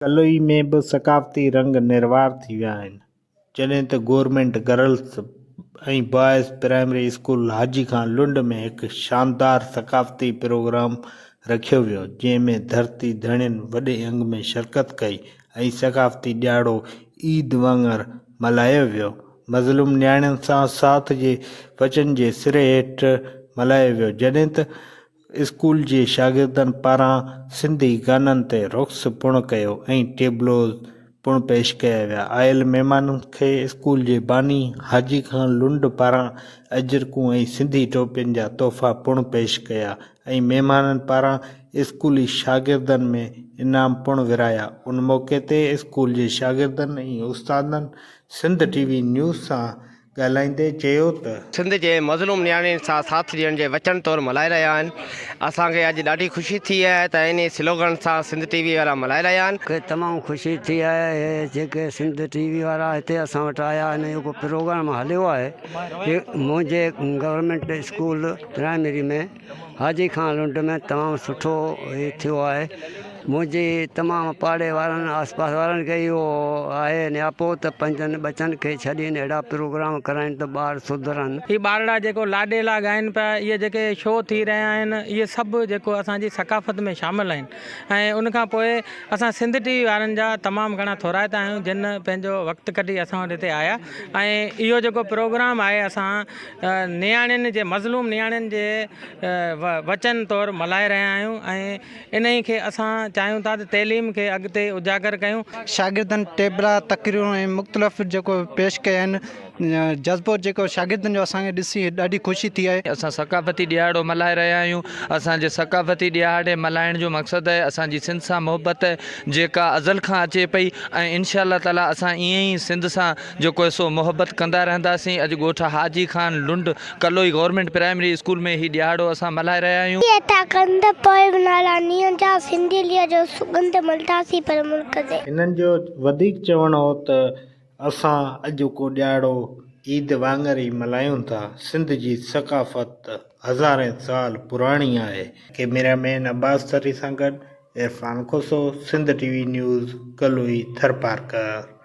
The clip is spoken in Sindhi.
ڪلوئي ۾ به ثقافتي رنگ نروار ٿي ويا آهن، جڏهن ته government girls ۽ boys primary school Haji Khan Lund ۾ هڪ شاندار ثقافتي پروگرام رکيو ويو، جنهن ۾ ڌرتي ڌڻين وڏي انگ ۾ شرڪت ڪئي ۽ ثقافتي ڏهاڙو عيد وانگر ملهايو ويو، مظلوم نياڻين سان ساٿ جي وچن جي سري هيٺ ملهايو ويو، جڏهن ته اسڪول جي شاگردن پاران سنڌي گانن تي رقص پڻ ڪيو ۽ ٽيبلوز پڻ پيش ڪيا ويا. آيل مهمانن کي اسڪول جي باني حاجي خان لنڊ پاران اجرڪون ۽ سنڌي ٽوپين جا تحفا پڻ پيش ڪيا ۽ مهمانن پاران اسڪولي شاگردن ۾ انعام پڻ ورهايا. ان موقعي تي اسڪول جي شاگردن ۽ استادن سنڌ ٽي وي نيوز سان ڳالهائيندي چيو ته. سنڌ جي مظلوم نياڻين سان ساٿ ڏيڻ جي وچن طور ملهائي رهيا آهن. اسان کي اڄ ڏاڍي خوشي ٿي آهي ته انهي سلوگن سان سنڌ ٽي وي وارا ملهائي رهيا آهن. کي تمام خوشي ٿي آهي جيڪي سنڌ ٽي وي وارا هتي اسان وٽ آيا آهن اهو ڪو پروگرام هليو آهي منهنجي government school primary ۾ Haji Khan Lund ۾ تمام سٺو هي ٿيو آهي منهنجي تمام پاڙي وارن آس پاس وارن کي اهو آهي نياپو ته پنهنجن ٻچن کي ڇڏين اهڙا پروگرام ڪرائين ته ٻار سڌرن. هي ٻارڙا جيڪو لاڏيلا ڳائين پيا اهي جيڪي شو ٿي رهيا آهن اهي سڀ جيڪو اسان جي ثقافت ۾ شامل آهن ۽ ان کان پوء اسان سنڌ ٽي وي وارن جا تمام گهڻا ٿورائتا آهيون جن پنهنجو وقت ڪڍي اسان وٽ هتي آيا ۽ اهو جيڪو پروگرام آهي اسان نياڻين جي مظلوم نياڻين جي وچن طور ملهائي رهيا آهيون ۽ انهي کي اسان چاهيون ٿا ته تعليم کي اڳتي اجاگر ڪيون. شاگردن ٽيبلا، تقريرون ۽ مختلف جيڪو پيش ڪيا آهن جذبو جيڪو شاگردن جو اسان کي ڏسي ڏاڍي خوشي ٿي آهي. اسان ثقافتي ڏهاڙو ملهائي رهيا آهيون اسان جي ثقافتي ڏهاڙي ملهائڻ جو مقصد آهي اسان جي سنڌ سان محبت جيڪا ازل کان اچي پئي ۽ انشاء الله تعالي اسان ائين ئي سنڌ سان جيڪو آهي سو محبت ڪندا رهنداسين اڄ ڳوٺ Haji Khan Lund Kaloi government primary school ۾ هي ڏهاڙو اسان ملهائي رهيا آهيون. ٿا ڪنڌ پوء به نالا نينهن جا سنڌي ليء جو سڳنڌ ملداسين پر ملڪ تي. هنن جو وڌيڪ چوڻ هو ته اسان اڄوڪو ڏهاڙو عيد وانگر ئي ملهايون ٿا، سنڌ جي ثقافت هزارين سال پراڻي آهي. ڪئميرا مين عباس ٿري سان گڏ Irfan Khoso, Sindh T V news, Kaloi, Tharparkar.